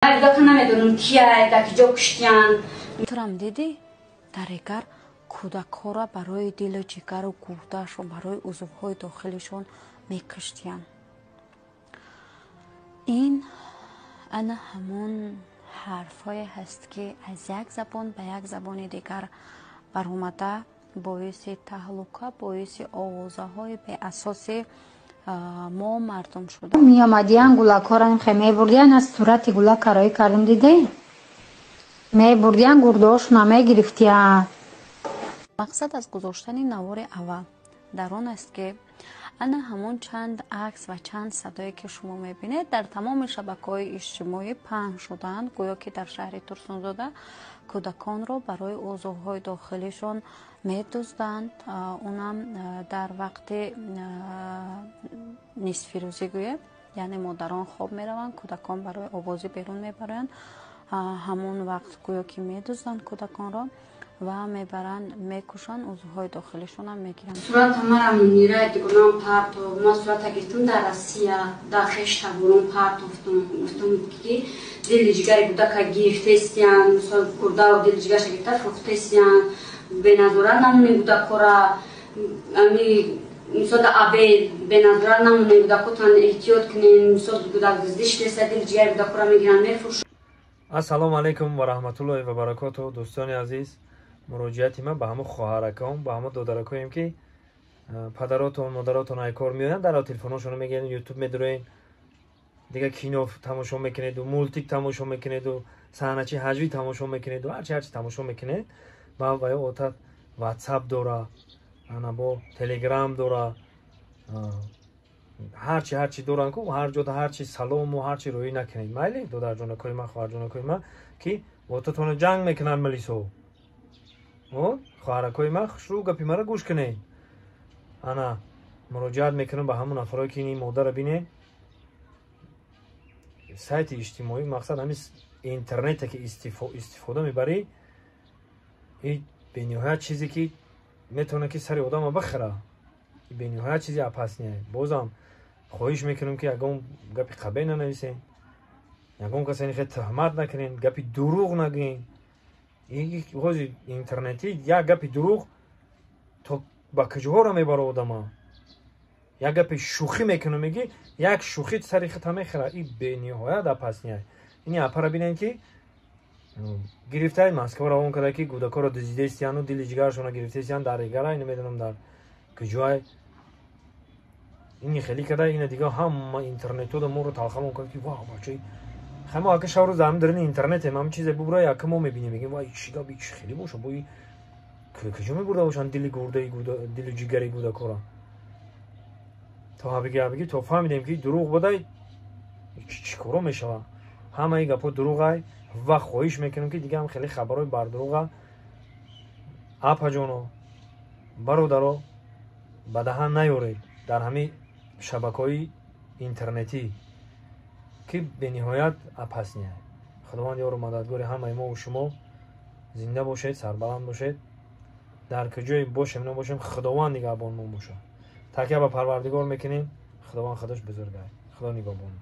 Кӯдака намедонам кия, дар киҷо куштиянд. Турам дидӣ, дар эгар кӯдакҳоро барои дилу ҷигару гурдаашон, барои узвҳои дохилишон мекуштиянд. Ин ана ҳамон ҳарфҳое ҳаст, ки аз як забон ба як забони дигар баромада, боиси таҳлука, боиси овозаҳои беасоси мо мардум шуда. Меомадиян, гулакҳоро хе мебурдиян, аз сурати гулак кароӣ кардем, дидӣ, мебурдиян, гурдаҳошона мегирифтиян. Мақсад аз гузоштани навори аввал дар он аст, ки ана ҳамон чанд акс ва чанд садое, ки шумо мебинед, дар тамоми шабакаҳои иҷтимоӣ паҳн шудаанд, гӯё ки дар шаҳри Турсунзода кӯдаконро барои узвҳои дохилишон медузданд, унам дар вақти нисфирӯзӣ гӯем, яъне модарон хоб мераванд, кӯдакон барои овозӣ берун мебароянд, ҳамон вақт гӯё ки медузданд кӯдаконро ва мебаранд, мекушанд, узвҳои дохилишонам мегиранд. Сурата мара Мунира дигонам партов. Ма сурата гирифтам, дар Россия дар хештаборон партофтум. Гуфтум, ки дили ҷигари кӯдака гирифтестиян, мисол, гурдаву дили ҷигарша гирифта фурӯхтестиян. Беназорат намонем кӯдакҳора, ами мисол, абед беназорат намонем кӯдакотан, эҳтиёт кунем. Мисол, кӯдак дуздӣ шудеста, дили ҷигари кӯдакҳора мегиранд, мефурӯшанд. Ассалому алайкум ва раҳматуллоҳи ва баракоту. Дӯстони азиз, муроҷиати ман ба ҳамон хоҳаракон, ба ҳамон додаракоем, ки падаротон, модаротон ай кор меоянд, дар телефоношонро мегиранд, Ютуб медуроен, дига кино тамошо мекунеду, мультик тамошо мекунеду, саҳначи ҳаҷвӣ тамошо мекунеду, ҳарчи ҳарчи тамошо мекунед. Ба ва отат Ватсап дора, ана бо Телеграм дора, ҳарчи ҳарчи доранд ку, ҳар ҷода ҳарчи салому ҳарчи рӯӣ накунед. Майли, додарҷонакои ман, хоҳарҷонакои ман, ки отатонро ҷанг мекунанд милисо. Хоҳаракои ман, хушрӯ гапи маро гӯш кунед. Ана муроҷиат мекунам ба ҳамон нафарое, ки ин модарро бинед. Сайти иҷтимоӣ, мақсад ҳамин интернете, ки истифода мебарӣ, и бениҳоят чизе, ки метавонад, ки сари одама бихӯра, бениҳоят чизи опасный. Бозам хоҳиш мекунам, ки ягон гапи қабеҳ нанависем, ягон каса хе туҳмат накунем, гапи дурӯғ нагӯем. Ҳози интернетӣ як гапи дурӯғ то ба куҷоҳоро мебара одама. Як гапи шӯхӣ мекунам, мегӣ, як шӯхӣ сари хита мехӯра. И бениҳоят опасный. Ини апара бинем, ки гирифтаи Москва равон карда, ки кӯдакҳоро дуздидестияну дили ҷигарашонро гирифтестиян дар эгара, намедонам дар куҷоай. Ини хеле карда, ина дига ҳама интернетода моро талхамон кард, ки ва бачаи ҳама ака шаврӯз дар дарини интернетем, ҳам чизе бубра, яка мо мебинем, мегем: вай, чӣ гап, чӣ хеле боша, бо куҷо мебурда бошанд дили гурдаи, дили ҷигари кӯдакҳоро? То ҳабиги ҳабиги то фаҳмидем, ки дурӯғ будай. Чӣ коро мешавад? Ҳамаи гапҳо дурӯғай. Ва хоҳиш мекунем, ки дига ҳам хеле хабарҳои бардурӯға, апаҷоно, бародаро, ба даҳан наёред дар ҳамин шабакаҳои интернетӣ, ки бениҳоят опасный. Худованд ёру мададгори ҳамаи мову шумо. Зинда бошед, сарбаланд бошед. Дар куҷое бошем, набошем, Худованд нигаҳбонмон бошад. Такя ба Парвардигор мекунем, Худованд худаш бузургай. Худо нигаҳбон.